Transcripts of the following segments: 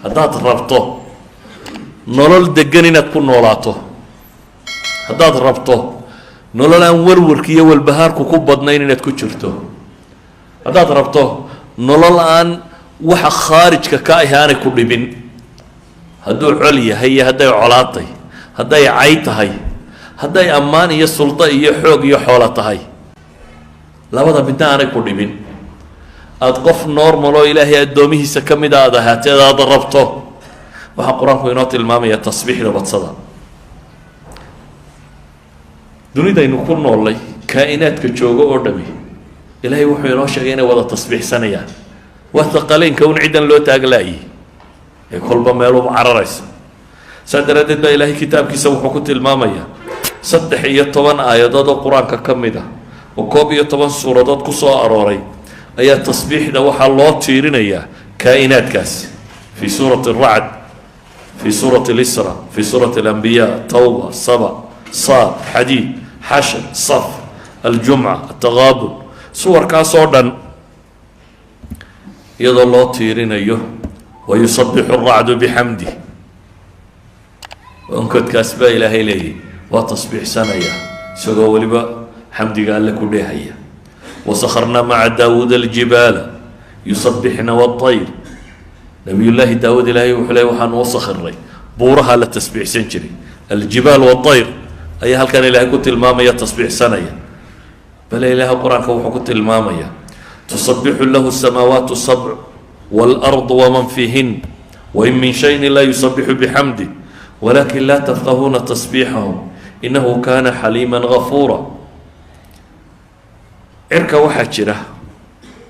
Haddaad rabto nolol degan inaad ku noolaato, haddaad rabto nolol aan warwarka iyo walbahaarku ku badnayn inaad ku jirto, haddaad rabto nolol aan waxa khaarijka ka ahi aanay ku dhibin, hadduu col yahay iyo hadday colaatay, hadday cay tahay, hadday ammaan iyo suldo iyo xoog iyo xoolo tahay, labada midna aanay ku dhibin, aada qof normal oo Ilaahay addoomihiisa ka mida aada ahaateed aada rabto, waxaa Qur-aanku inoo tilmaamaya tasbiixda badsada. Dunidaynu ku noolnay kaa-inaadka joogo oo dhami, Ilaahay wuxuu inoo sheegay inay wada tasbiixsanayaan. Waa thaqaleynka un ciddan loo taaglaayay ee kolba meeluba cararaysa. Saa daraaddeed baa Ilaahay kitaabkiisa wuxuu ku tilmaamayaa 13 aayadood oo Qur-aanka ka mid ah oo 11 suuradood ku soo arooray ayaa tasbiixda waxaa loo tiirinayaa kaa-inaadkaasi, fi suurati Aracd, fi suurati Alisra, fi suurati Alambiya, Tawba, Saba, Saad, Xadiid, Xashr, Saf, Aljumca, Ataqaabun, suwarkaas oo dhan iyadoo loo tiirinayo. Wayusabixu aracdu bixamdih, onkodkaas baa Ilaahay leeyahy waa tasbiixsanaya isagoo weliba xamdiga Alle ku dheehaya. Wasakharnaa maca Daawuud aljibaala yusabixna wاطayr. Nabiyullaahi Daawuud Ilaahay wuxuu leey waxaanu u sakhiray buuraha la tasbiixsan jiray. Aljibaal wاطayr ayaa halkan Ilaahay ku tilmaamaya tasbiixsanaya. Bale Ilaahay Qur-aanka wuxuu ku tilmaamaya tusabixu lahu الsamaawaat sabc wاlأrض wman fiihin wain min shayin laa yusabixu bixamdih walakin laa tafqahuuna tasbiixahum inahu kana xaliima gafuura. Cirka waxaa jira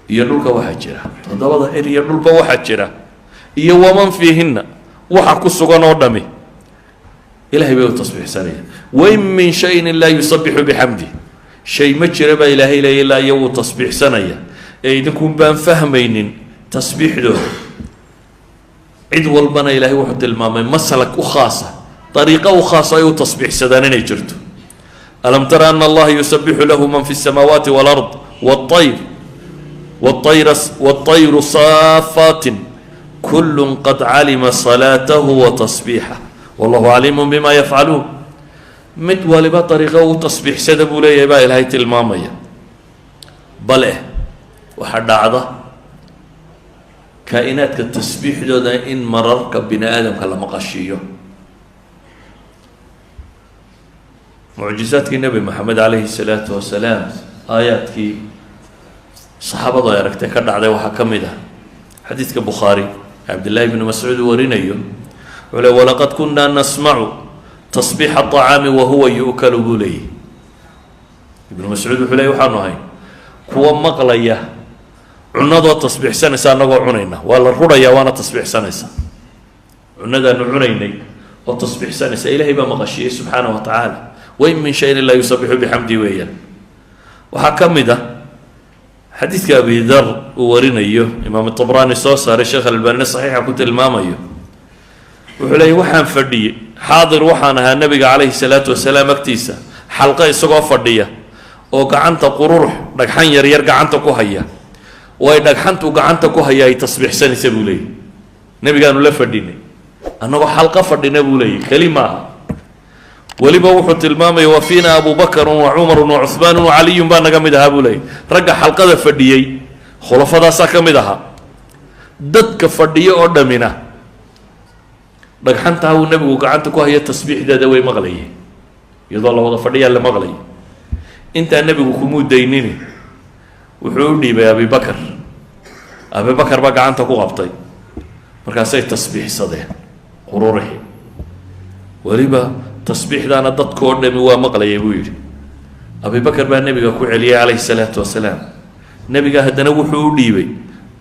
iyo dhulka waxaa jira, toddobada cir iyo dhulba waxaa jira iyo waman fiihinna, waxa ku sugan oo dhami Ilahay bay u tasbiixsanaya. Wain min shayin laa yusabixu bixamdih, shay ma jira baa Ilaahay leeya ilaa iyo wuu tasbiixsanaya ee idinkun baan fahmaynin tasbiixdooda. Cid walbana Ilaahay wuxuu tilmaamay maslak u khaasa, dariiqo u khaasa ay u tasbiixsadaan inay jirto. Alam tara ana Allaha yusabixu lahu man fi الsamaawaati wاlard wاطayr wاطayr wاطayru saafaatin kul qad calima salaatahu wa tasbiixah wallahu caliimu bima yafcaluun. Mid waliba dariiqo u tasbiixsada buu leeyahay baa Ilaahay tilmaamaya. Bale waxaa dhacda kaa-inaadka tasbiixdooda in mararka bini aadamka la maqashiiyo. Mucjizaadkii Nebi Moxamed calayhi salaatu wasalaam, aayaadkii saxaabadu ay aragtay ka dhacday waxaa ka mid ah xadiidka Bukhaari Cabdillahi bni Mascuud uu warinayo. Wuxuu le walaqad kunaa nasmacu tasbiixa aطacaami wahuwa yu'kalu buu leeyahy Ibnu Mascuud. Wuxuu ley waxaanu ahay kuwa maqlaya cunadoo tasbiixsanaysa annagoo cunayna. Waa la rurayaa waana tasbiixsanaysa, cunadaanu cunaynay oo tasbiixsanaysa Ilahay baa maqashiyey subxaana wa tacaala. Wain min shayin laa yusabixu bixamdi weeyaan. Waxaa ka mid ah xadiidka Abi Dar uu warinayo, Imaam Tabraani soo saaray, Sheekh Albanina saxiixa ku tilmaamayo. Wuxuu leeyay waxaan fadhiyey, xaadir waxaan ahaa Nabiga calayhi salaatu wasalaam agtiisa xalqo isagoo fadhiya oo gacanta qururux dhagxan yaryar gacanta ku haya, oo ay dhagxantu gacanta ku haya ay tasbiixsanaysa buu leeyay. Nebigaanu la fadhinay annagoo xalqo fadhina buu leeyay, keli maaha. Weliba wuxuu tilmaamaya wa fiina Abu Bakrun wa Cumarun wa Cuhmaanun wa Caliyun baa naga mid ahaa buu leeyay. Ragga xalqada fadhiyey khulafadaasaa ka mid ahaa. Dadka fadhiyo oo dhamina dhagxantaa uu Nebigu gacanta ku hayo tasbiixdeeda way maqlayeen, iyadoo la wada fadhiyaa la maqlayay. Intaa Nebigu kumuu daynini, wuxuu u dhiibay Abibakar. Abibakar baa gacanta ku qabtay, markaasay tasbiixsadeen qururixi. Weliba tasbiixdaana dadkoo dhami waa maqlayay buu yidhi. Abibakar baa Nebiga ku celiyey calayhi salaatu wasalaam. Nebiga haddana wuxuu u dhiibay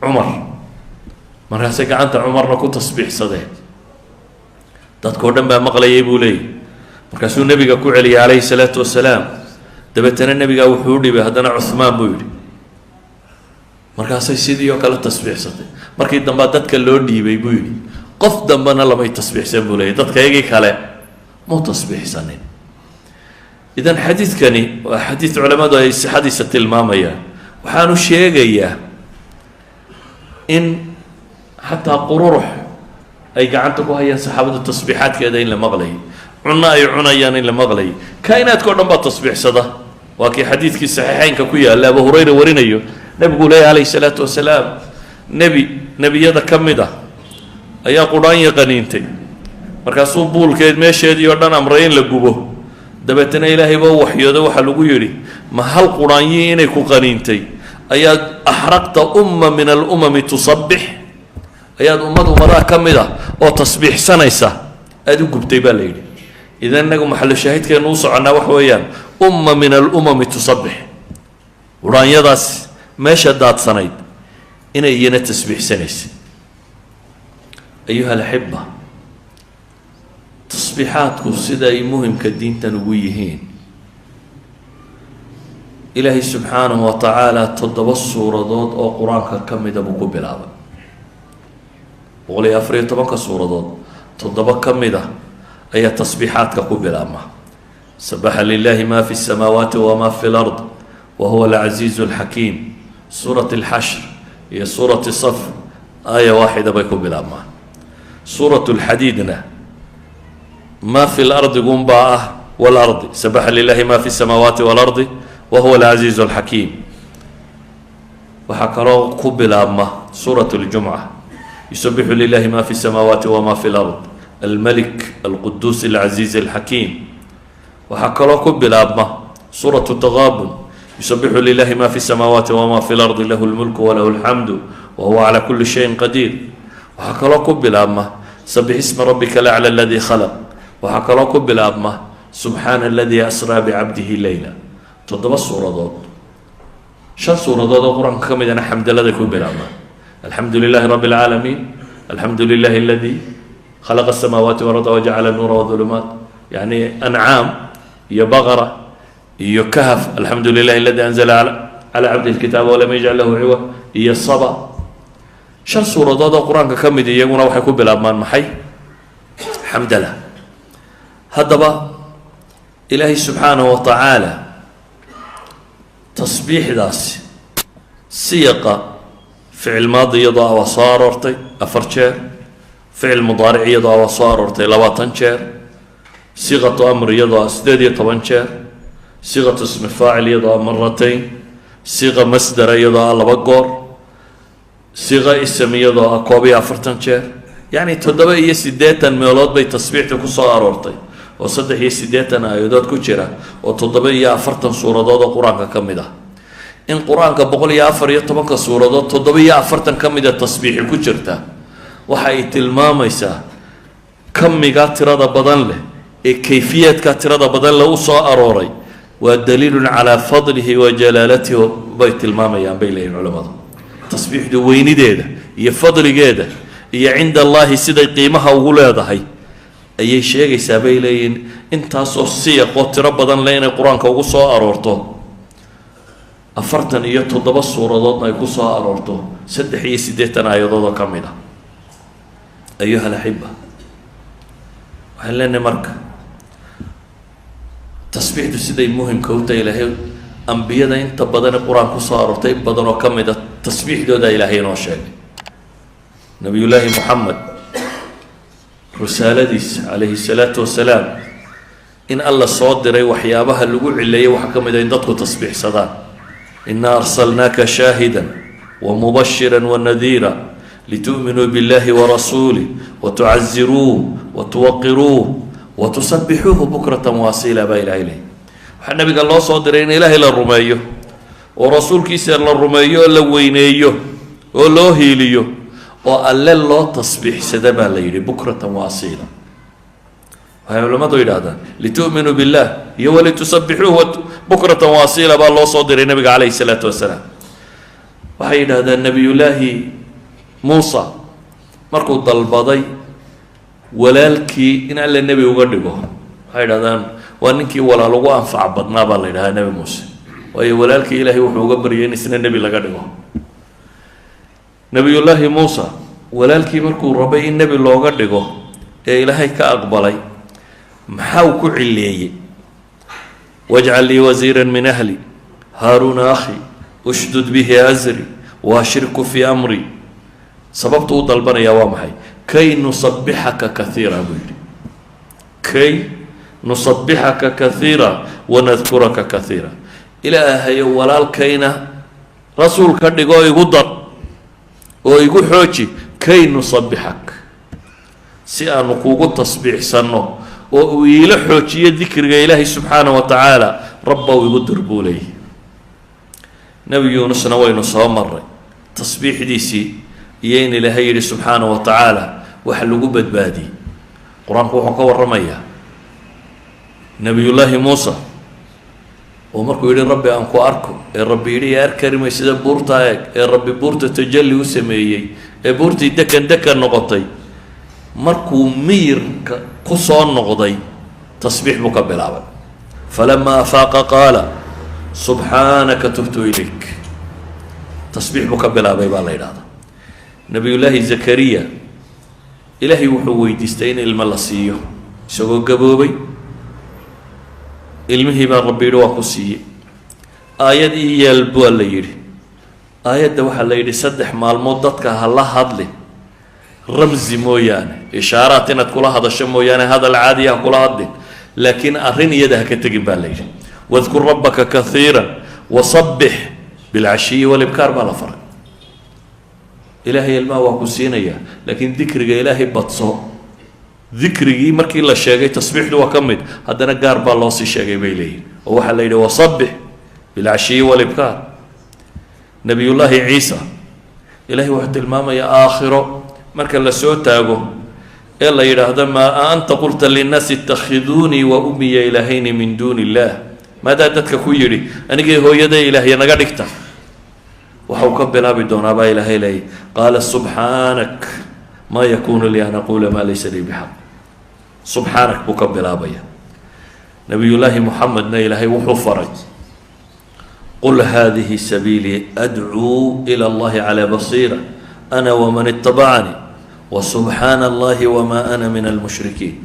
Cumar, markaasay gacanta Cumarna ku tasbiixsadeen, dadkoo dhan baa maqlayay buu leeyay. Markaasuu Nebiga ku celiyey calayhi salaatu wasalaam. Dabeetana nebigaa wuxuu u dhiibay haddana Cuhmaan buu yidhi, markaasay sidii oo kale tasbiixsatay. Markii dambaa dadka loo dhiibay buu yidhi, qof dambena lamay tasbiixsan buu leeyay, dadka iyagii kale muu tasbiixsanin. Idan xadiidkani waa xadiid culamadu ay sixadiisa tilmaamayaan. Waxaanu sheegayaa in xataa qururux Ay gacanta ku hayaan saxaabadu tasbiixaadkeeda in la maqlayay, cunno ay cunayaan in la maqlayay, kainaadka o dhan baa tasbiixsada. Waa kii xadiidkii saxiixeynka ku yaalla, Abu Hurayra warinayo, nebigu leeyahy calayhi salaatu wasalaam: nebi nebiyada ka mid ah ayaa qudhaanya qaniintay, markaasuu buulkeed meesheedii oo dhan amray in la gubo. Dabeetana Ilaahay baa u waxyooday, waxaa lagu yidhi: "Ma hal qudhaanyii inay ku qaniintay ayaad أحرقت أمة من الأمم تسبح, ayaad ummad ummadaha ka mid ah oo tasbiixsanaysa aada u gubtay?" baa la yidhi. Idan inagu maxalu shaahidkeenu u soconnaa waxa weeyaan أمة من الأمم تسبح, qudhaanyadaas meesha daadsanayd inay iyana tasbiixsanaysa. أيها الأحبة, tasbiixaadku sida ay muhimka diintan ugu yihiin, Ilaahay subxaanahu wa tacaala toddoba suuradood oo Qur-aanka ka mida buu ku bilaabay. 114-ka suuradood, toddoba ka mid a ayaa tasbiixaadka ku bilaabma: سبح لله ما في السماوات وما في الأرض وهو العزيز الحكيم, suurat alxashr iyo suurati saf aaya waaxida bay ku bilaabmaan. Suurat lxadiidna ما في الأرض gunbaa ah, والأرض, سبح لله ما في السماوات والأرض وهو العزيز الحكيم. Waxaa kaloo ku bilaabma suurat اljumca: يسبح لله ما في السماوات وما في الأرض الملك القدوس العزيز الحكيم. Waxaa kaloo ku bilaabma suuratu taqaabun: يسبح لله ما في السماوات وما في الأرض له الملك وله الحمد وهو على كل شيء قدير. Waxaa kaloo ku bilaabma سبح اسم ربك الأعلى الذي خلق. Waxaa kaloo ku bilaabma سبحان الذي أسرى بعبده ليلا. Toddoba suuradood, shan suuradood oo Qur-aanka ka midana xamdaladay ku bilaabmaan: الحمد لله رب العالمين, الحمد لله الذي خلق السماوات والأرض وجعل النور والظلمات, يعني Ancaam iyo Baqara iyo Kahf, الحمد لله الذي أنزل على عبده الكتاب ولم يجعل له عوجا, iyo Saba. Shan suuradood oo Qur-aanka ka mid iyaguna waxay ku bilaabmaan maxay? Xamdala. Haddaba Ilaahay subxaanahu wa tacaala tasbiixdaasi siyaqa ficil maadi iyadoo ah waa soo aroortay afar jeer, ficil mudaaric iyadoo ah waa soo aroortay 20 jeer, siiqatu amr iyadoo ah 18 jeer, siiqatu ismi faacil iyadoo ah maratayn, siiqa masdara iyadoo ah laba goor, siiqa ism iyadoo ah 41 jeer. Yacni 87 meelood bay tasbiixda ku soo aroortay, oo 83 aayadood ku jira, oo 47 suuradood oo Qur-aanka ka mid ah. In Qur-aanka 114-ka suuradood 47 ka mida tasbiixi ku jirta waxa ay tilmaamaysaa kamigaa tirada badan leh ee kayfiyaadka tirada badan leh u soo arooray. Waa دليل على فضله وجلالته bay tilmaamayaan, bay leeyihin culamadu. Tasbiixdu weynideeda iyo fadligeeda iyo عند الله siday qiimaha ugu leedahay ayay sheegaysaa, bay leeyihiin, intaasoo siyaqoo tiro badan leh inay Qur-aanka ugu soo aroorto, 47 suuradoodna ay ku soo aroorto, 83 aayadood oo ka mid ah. أيها الأحبة, waxaan leenahay marka tasbiixdu siday muhimka u tahay, Ilaahay ambiyada inta badane Qur-aan kusoo aroortay in badan oo ka mid a tasbiixdooda Ilaahay inoo sheegay. Nabiyullaahi Moxamed risaaladiisa calayhi salaatu wasalaam, in Alla soo diray waxyaabaha lagu cileeyay waxaa ka mid a in dadku tasbiixsadaan: إنا أرسلناك شاهدا ومبشرا ونذيرا لتؤمنوا بالله ورسوله وتعزروه وتوقروه وتسبحوه بكرة وأصيلا baa Ilahay leey. Waxaa nabiga loo soo diray in Ilaahay la rumeeyo oo rasuulkiisa la rumeeyo oo la weyneeyo oo loo hiiliyo oo Alle loo tasbiixsada, baa la yidhi, بكرة وأصيلا. Waxay culamadu yidhahdaan لتؤمنوا بالله iyo ولتسبحوه بكرة وأصيلا baa loo soo diray nabiga calayhi salaatu wasalaam. Waxay yidhahdaan Nabiyullaahi Muusa markuu dalbaday walaalkii in Alle nebi uga dhigo, waxay yidhahdaan waa ninkii walaal ugu anfac badnaa baa la yidhahdaa Nebi Muuse, waayo walaalkii Ilaahay wuxuu uga baryay in isna nebi laga dhigo. Nabiyullaahi Muusa walaalkii markuu rabay in nebi looga dhigo ee Ilaahay ka aqbalay, maxaa uu ku cileeyey? واجعل لي وزيرا من أهلي هارون أخي اشدد به أزري وأشركه في أمري. Sababta u dalbanayaa waa maxay? Kay nusabixaka kaiira, buu yidhi, kay nusabixaka kaiira wanadkuraka kaiira. Ilaahayo, walaalkayna rasuul ka dhigo, igu dar oo igu xooji. Kay nusabixak, si aanu kuugu tasbiixsanno oo uu iila xoojiyo dikriga Ilaahay subxaana wa tacaala, Rabbow, igu dir, buu leeyahy. Nebi Yuunusna waynu soo maray tasbiixdiisii iyo in Ilaahay yidhi subxaana wa tacaala waxa lagu badbaadiyey. Qur-aanku wuxuu ka warramayaa Nebiyullaahi Muusa oo markuu yidhi, "Rabbi, aan ku arko," ee Rabbi yidhi, "Arki kari maysida, buurtaa eeg," ee Rabbi buurta tajalli u sameeyey ee buurtii dekan dekan noqotay. Markuu miyirka ku soo noqday, tasbiix buu ka bilaabay. Falamaa afaaqa qaala subxaanaka tubtu ilayk. Tasbiix buu ka bilaabay baa la yidhahdaa. Nabiyullaahi Zakariya Ilaahay wuxuu weydiistay in ilmo la siiyo isagoo gaboobay. Ilmihii baa Rabbi yidhi, "Waa ku siiyey." "Aayad ii yeel," baa la yidhi. Aayadda waxaa la yidhi, 3 maalmood dadka ha la hadlin, ramsi mooyaane, ishaaraat inaad kula hadasho mooyaane, hadal caadiya ha kula hadlin, laakiin arrin iyada ha ka tegin, baa la yidhi. Wadkur rabbaka kaiira wasabbix bilcashiyi walibkaar baa la faray. Ilaahay ilmaha waa ku siinayaa, laakiin dikriga Ilaahay badso. Dikrigii markii la sheegay, tasbiixdu waa ka mid, haddana gaar baa loo sii sheegay, bay leeyihin, oo waxaa la yidhi, wasabbix bilcashiyi walibkaar. Nabiyullaahi Ciisa Ilahay wuxuu tilmaamayaa aakhiro marka la soo taago ee la yidhaahdo, maa anta qulta linnaasi ittakhiduunii wa ummiya ilaahayni min duuni illaah? Maadaa dadka ku yidhi, anigii hooyaday ilaahya naga dhigta? Waxau ka bilaabi doonaa, baa Ilaahay leeyay, qaala subxaanak maa yakunu lii an aquula maa laysa lii bixaq. Subxaanak buu ka bilaabaya. Nabiyullaahi Muxamedna Ilaahay wuxuu faray, qul hadihi sabiilii adcuu ila Allahi calaa basiira ana waman itabacanii wasubxaana Allahi wamaa ana min almushrikiin.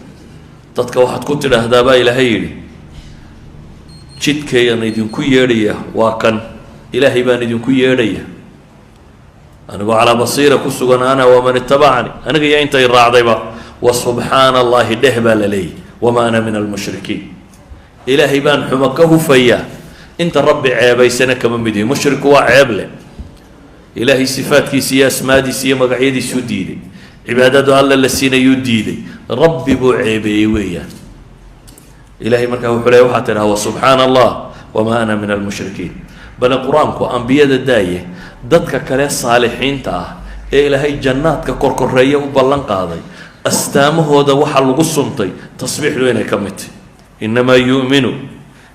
Dadka waxaad ku tidhaahdaa, baa Ilaahay yidhi, jidkayaan idinku yeedhaya waa kan, Ilaahay baan idinku yeedhaya anigoo calaa basiira ku sugan, ana waman itabacani, aniga iyo intay raacdayba. Wa subxaana Allahi dheh, baa la leeyahy, wamaa ana min almushrikiin. Ilaahay baan xumo ka hufayaa, inta Rabbi ceebaysana kama mid yihi. Mushriku waa ceeb leh. Ilaahay sifaadkiisa iyo asmaadiisa iyo magacyadiisuu diiday, cibaadadu Alla la siinayuu diiday, Rabbi buu ceebeeyey weeyaan. Ilahay markaa wuxuu leey, waxaa tidhaha, wa subxaana Allah wamaa ana min almushrikiin. Bale Qur-aanku ambiyada daaye, dadka kale saalixiinta ah ee Ilaahay jannaadka korkoreeya u ballan qaaday, astaamahooda waxaa lagu suntay tasbiixdu inay ka mid tahy. Inamaa yu'minu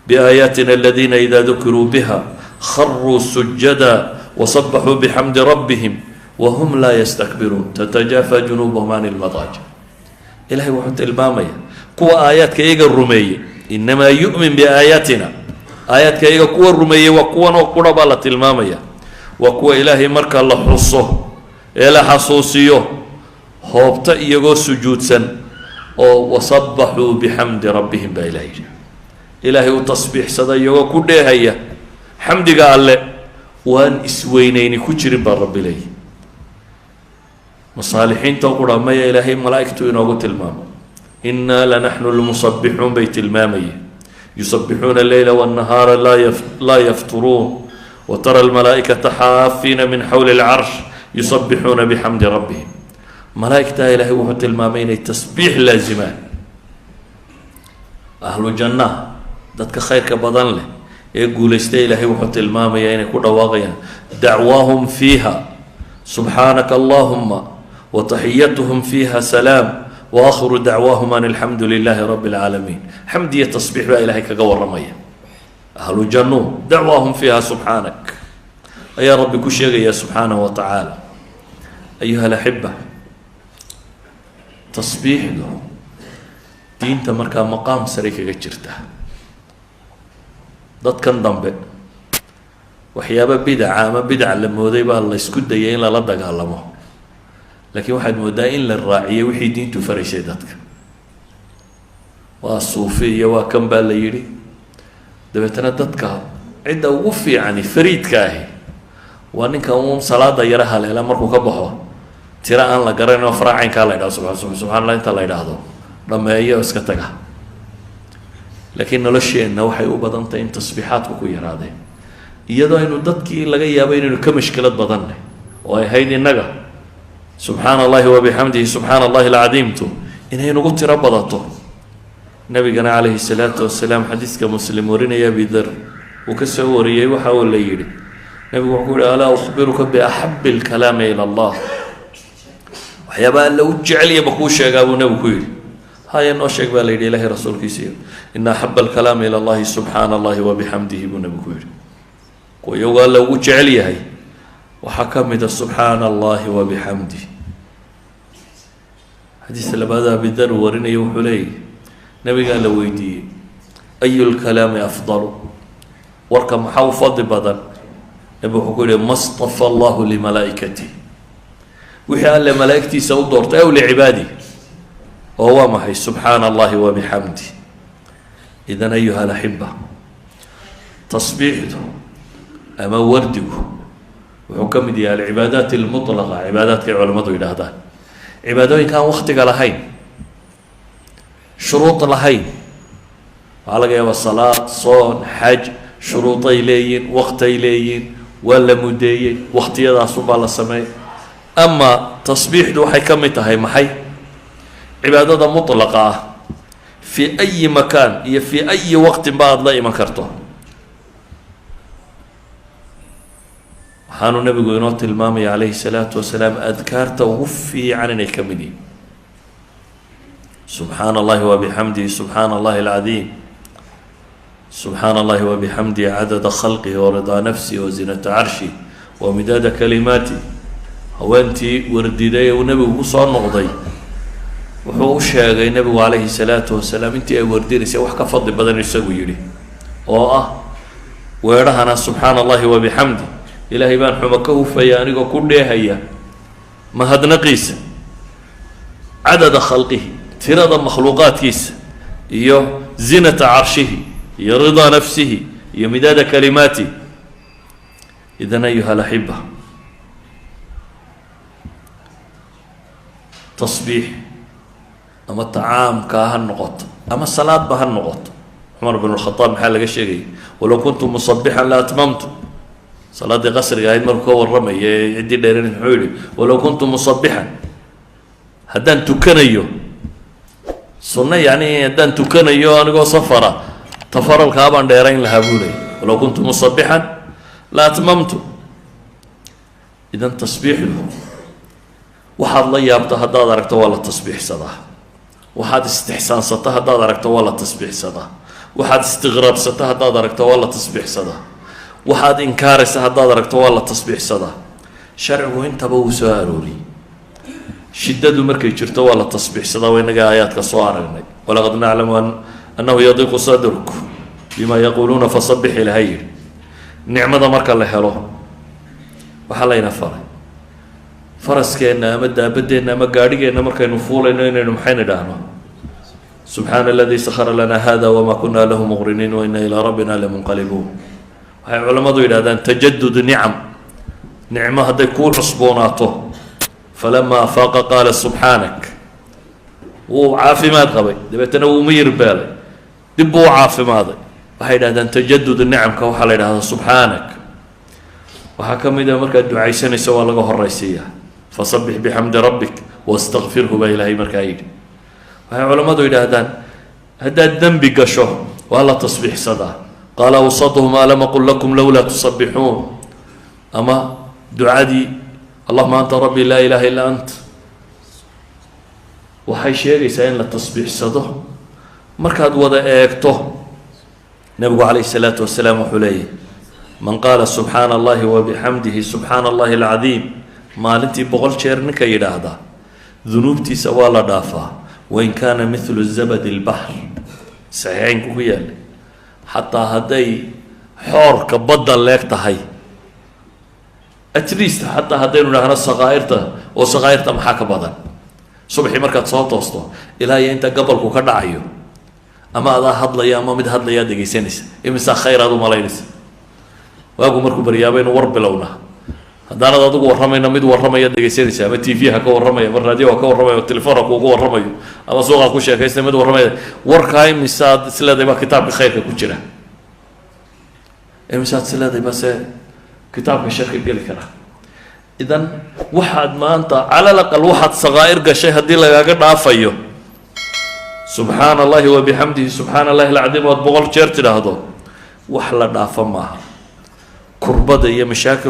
biaayaatina aladiina ida dukiruu biha kharuu sujada wasabaxuu bixamdi rabbihim wahum laa yastakbiruun tatajaafa junuubuhum can ilmadaajic. Ilahay wuxuu tilmaamaya kuwa aayaadka iyaga rumeeyey. Inamaa yu'min biaayaatina, aayaadka iyaga kuwa rumeeyey waa kuwan oo qura baa la tilmaamaya. Waa kuwa Ilaahay marka la xuso ee la xasuusiyo hoobta iyagoo sujuudsan oo wasabaxuu bixamdi rabbihim, baa Ilahay yidhi. Ilaahay u tasbiixsada iyagoo ku dheehaya xamdiga Alle, waan isweyneyni ku jirin, baa Rabbi leeyahy. Masaalixiinta qura maya, Ilaahay malaa'igtu inoogu tilmaamo. Innaa lanaxnu lmusabbixuun, bay tilmaamayeen. Yusabixuuna alleyla wاnnahaara laa yafturuun watara almalaa'ikata xaafiina min xawli اlcarsh yusabixuuna bixamdi rabbihim. Malaa'igtaa Ilaahay wuxuu tilmaamay inay tasbiix laazimaan. Ahlu jannaha, dadka khayrka badan leh ee guulaystay, Ilaahay wuxuu tilmaamayaa inay ku dhawaaqayaan dacwaahum fiiha subxaanaka allahuma wataxiyatuhum fiiha salaam waakhiru dacwaahum an alxamdu lilaahi rabi اlcaalamiin. Xamd iyo tasbiix baa Ilahay kaga warramaya ahlu jannu. Dacwaahum fiiha subxaanak ayaa Rabbi ku sheegaya subxaanahu wa tacaala. Ayuha alaxiba, tasbiixdu diinta markaa maqaam sare kaga jirta. Dadkan dambe waxyaaba bidaca ama bidac la mooday baa la isku dayay in lala dagaalamo, laakiin waxaad moodaa in la raaciyay wixii diintu faraysay. Dadka waa suufi iyo waa kan baa la yidhi. Dabeetana dadka cidda ugu fiicani fariidka ahi waa ninka uun salaada yaro haleela, markuu ka baxo Tiro aan la garanin oo faraacaynkaa la ydhahdo, subaa subxana Allah inta la yidhaahdo dhameeyo, iska taga. Laakiin nolosheenna waxay u badan tahay in tasbiixaadku ku yaraadeen, iyadoo aynu dadkii laga yaabo inaynu ka mashkilad badannay oo ay ahayd innaga subxaana Allahi wabixamdihi, subxaana Allahi alcadiimtu inay nagu tiro badato. Nabigana calayhi salaatu wasalaam, xadiiska Muslim warinaya, Abidar uu ka soo wariyey, waxa uu la yidhi nabigu wuxuu ku yihi: "Alaa ukhbiruka biaxabi alkalaami ila Allah?" Waxyaaba Alla u jecelya ba kuu sheegaa, buu nabigu ku yidhi. "Haya, noo sheeg," baa la yidhi Ilahay rasuulkiisiiyo. "Ina axaba alkalaami ila Allahi subxaana Allahi wabixamdihi," buu nabigu ku yidhi. Kuwa iyagu Alla ugu jecel yahay waxaa ka mida subxaana Allahi wabixamdih. Xadiis labaad Abidar uu warinaya wuxuu leeyahy, nabigaa la weydiiyey: "Ayu lkalaami afdalu?" Warka maxaa u fadli badan? Nabigu wuxuu ku yihi: "Ma stafa Allahu limalaa'ikatih," wixii Alle malaa'igtiisa u doortay, aw licibaadih, oo waa maxay? Subxaana Allahi wabixamdih. Idan, ayuha alaxiba, tasbiixdu ama wardigu wuxuu ka mid yahay alcibaadaat almutlaqa, cibaadaadkay culamadu yidhaahdaan cibaadooyinka aan waktiga lahayn, shuruud lahayn. Waxaa laga yaabaa salaad, soon, xaj, shuruuday leeyihin, waktay leeyihin, waa la muddeeyey, waktiyadaasunbaa la sameeyay. Ama tasbiixdu waxay ka mid tahay maxay? Cibaadada mutlaqa ah, fii ayi makaan iyo fii ayi waqtin ba aada la iman karto. Waxaanuu nabigu inoo tilmaamaya calayhi salaatu wasalaam adkaarta ugu fiican inay ka mid yihin subxaana Allahi wabixamdihi, subxaana Allahi alcadiim, subxaana Allahi wabixamdihi, cadada khalqihi waridaa nafsihi wazinata carshi wa midaada kalimaati. Haweentii wardiday ee uu nebigu kusoo noqday, wuxuu u sheegay nebigu calayhi salaatu wasalaam intii ay wardinaysay wax ka fadli badan isagu yidhi, oo ah weedhahana: "Subxaana Allahi wabixamdi, Ilaahay baan xumo ka hufaya anigoo ku dheehaya mahadnaqiisa, cadada khalqihi, tirada makhluuqaadkiisa, iyo zinata carshihi, iyo ridaa nafsihi, iyo midaada kalimaati." Idan, ayuha alaxiba, tasbiix ama tacaamkaa ha noqoto ama salaadba ha noqoto. Cumar bin lkhadaab maxaa laga sheegayay? "Walow kuntu musabixan la atmamtu." Salaaddii qasriga ahayd markuu ka warramaya ee ciddii dheeran, muxuu yihi? "Walow kuntu musabixan," haddaan tukanayo sunno, yani haddaan tukanayo anigoo safara, tafaralkaa baan dheerayn lahaa, buu leeyay. "Walow kuntu musabixan la atmamtu." Idan tasbiixdu, waxaad la yaabto haddaad aragto waa la tasbiixsadaa, waxaad istixsaansato haddaad aragto waa la tasbiixsadaa, waxaad istiqraabsato haddaad aragto waa la tasbiixsadaa, waxaad inkaaraysa haddaad aragto waa la tasbiixsadaa. Sharcigu intaba wuu soo arooriyey. Shiddadu markay jirto waa la tasbiixsadaa, waa inaga aayaadka soo aragnay: "Walaqad naclamu annahu yadiiqu sadruk bima yaquuluuna fasabix," ilahay yidhi. Nicmada marka la helo, waxaa layna faray faraskeenna ama daabadeenna ama gaadhigeenna markaynu fuulayno inaynu maxayna idhaahno? "Subxaana aladi sakhara lana hada wama kuna lahu muqriniin waina ilaa rabbina lamunqalibuun." Waxay culammadu yidhahdaan tajadud nicam, nicmo hadday kuu cusboonaato. Falama afaaqa qaala subxaanak. Wuu caafimaad qabay, dabeetana wuu miyir beelay, dib buu u caafimaaday. Waxay yidhahdaan tajadud nicamka waxaa la yidhahdaa subxaanak. Waxaa ka mid a markaad ducaysanayso waa laga horaysiiyaa: "Fasabix bixamdi rabbik wastakfirhu," baa Ilaahay markaa yidhi. Waxay culammadu yidhaahdaan haddaad dembi gasho waa la tasbiixsadaa: qaala awsatuhum alam aqul lakum lowlaa tusabixuun. Ama ducadii "Allahuma anta rabbi laa ilaha illaa ant" waxay sheegaysaa in la tasbiixsado. Markaad wada eegto, nabigu calayhi salaatu wasalaam wuxuu leeyahy: man qaala subxaana Allahi wabixamdihi, subxaana Allahi alcadiim, maalintii 100 jeer ninka yidhaahda, dunuubtiisa waa la dhaafaa, wain kaana mithlu zabadi lbaxr. Saxiixeynku ku yaallay. Xataa hadday xoorka badda leeg tahay. At least xataa haddaynu idhaahno sakaa'irta, oo sakaa'irta maxaa ka badan? Subaxii markaad soo toosto ilaa iyo inta gabalku ka dhacayo, ama adaa hadlaya ama mid hadlayaa dhegaysanaysa, imisaa khayr aad u malaynaysa? Waagu markuu baryaaba inu war bilownaa. Haddaanad adigu warramayna, mid warramaya dhegaysanaysa, ama TV ha ka warramaya, ama raadiyo ha ka warramayo, telefoon ha kuugu warramayo, ama suuqa ku sheekaysta mid warramaya. Warkaa imisaad isleedahay baa kitaabka khayrka ku jira? Imisaad isleedahay baa se kitaabka sharka geli kara? Idan waxaad maanta على الأقل waxaad sakaa'ir gashay haddii lagaaga dhaafayo سبحان الله وبحمده سبحان الله العظيم oad 100 jeer tidhaahdo, wax la dhaafo maaha kurbada iyo mashaakil.